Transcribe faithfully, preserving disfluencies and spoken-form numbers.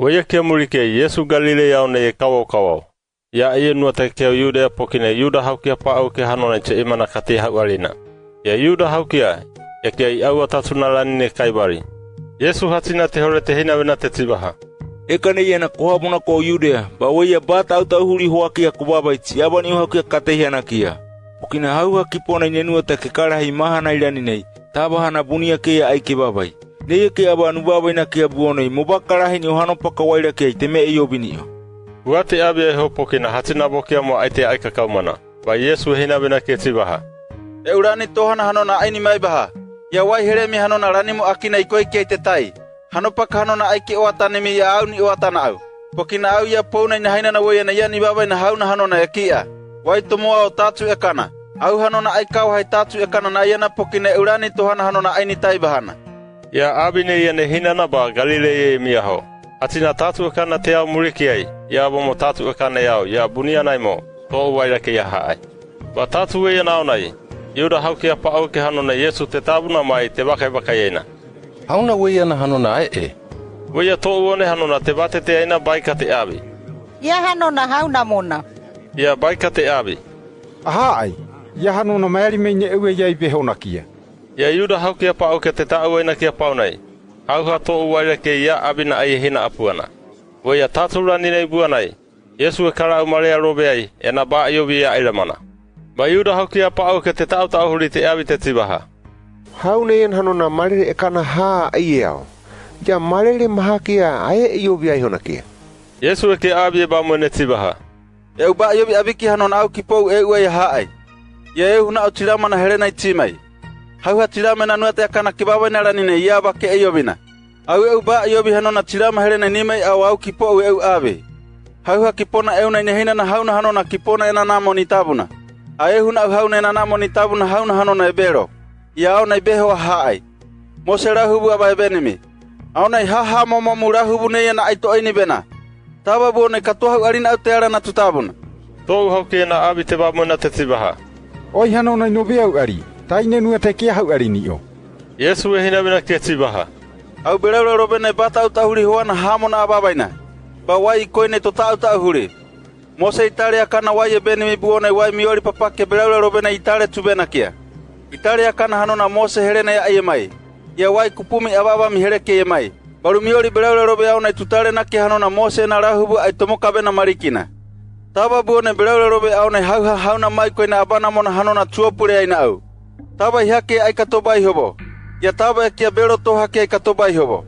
Weiakia murikia i Yesu Galileia, aune i kawaukawau. Ya aienua takea o Yudea, pokine Yuda haukia paaukia hanona i cheimana katia haualina. Ya Yuda haukia, yakia i aua tachuna lanine Kaibari. Yesu hachina te hore te hinawe na te chivaha: Ekaneia na kohabuna ko Yudea, ba weia batautaahuri hoakia ko babai, chi aba niu haukia katehi anakia. Pokine hauha kipona i nenua take kalahi i maha nai laninei, tabaha na buniakeia aike babai. Neiake aba nu babai nakia buonei, mo bakarahi ni'o hanopa ka wairakia i teme'e yobi ni'o. Ua te avi ai ho pokina hachina bokia mo aitea aika kaumana. Ba Yesu hinawe na ke chivaha: E'u lani tohana hanona aini mai baha. Ya wai heremi hanona lani mo akina i koiki ai te tai? Hanopa ka hanona aike oatanimi ya au ni oatana au. Pokina au ya pouna i nahaina na weia na yan i babai na hauna hanona ekia. Wai tomoa o tachu ekana. Au hanona ai kawaha i tachu ekana na yana, pokina e'u lani tohana hanona aini tai bahana. Ya avi neia ne hinana ba Galileia i mia ho. Hachina tachu ekana te au muriki ai, ya aba mo tachu ekana i au, ya bunia nai mo, to'u wairakeia ha'ai. Ba tachu weia na aonai, Yuda haukia paaukia hanona Yesu te tabuna mai te vakaivakai aina: Hauna weia na hanona ae'e? Weia to'u one hanona te vatete aina baika te avi: Ya hanona hauna mona? Ya baika te avi: Aha'ai, ya hanona maeli mai ne'e weia i beho nakia. Ya Yuda haukia paaukia te tau aina kia paunai. Hauha to'u wairakeia ya avi na aie hina apuana. Weia tachu laninei buanai, Yesu e kalau marea lobe ai, ena ba yovi ya ailamana. Ba Yuda haukia paaukia te tautaahuri te avi te chivaha: Hau neia na hanona malele ekana ha aie au? Ya malele mahakia ae'e yovi ai ho nakia? Yesu eke avi e ba mo ne chivaha: E'u ba yovi aviki hanona au ki pou e'u ai aha'ai. Ya ehu na'o chilama na helena i chimai. Hauha chilama e nanua te akana ke babai na laninei ya ba ke'e yovi na. Au e'u ba yovi hanona chilama helena i nimai au au ki pou e'u avi. Hauha kipona ehu nai ne hinana hauna hanona kipona e nana mo ni tabuna. A ehu na'o hauna e nana mo ni tabuna hauna hanona e belo. Ya aonai beho aha'ai. Mose lauhubu aba e benimi. Aonai haha mo mo mu lauhubu neia na aito aini bena. Taba buonei katua haualina au te ala na tu tabuna. To'u haukia na avi te ba mo na te chivaha: Oi hanona i novei auali, tai nenua te kea hauali ni'o. Yesu e hinawe na ke chivaha: Au belaula lobe na e batautaahuri hoana ha mo na ababaina. Ba wai i koine to tautaahuri? Mose i tale akana wai e benimi buonei wai mioli papake belaula lobe na i tale chubena kia. I tale akana hanona Mose helena ya aie mai. Ya wai kupumi ababami hele keie mai. Ba lumioli belaula lobe aonai tu tale nake hanona Mose na lauhubu ai tomo kabena malikina. Taba buonei belaula lobe aonai hauha hauna mai koine abana mo na hanona chuopule aina au. Taba i hake ai katoba i hobo. Ya taba ekia belo to hake ai katoba i hobo.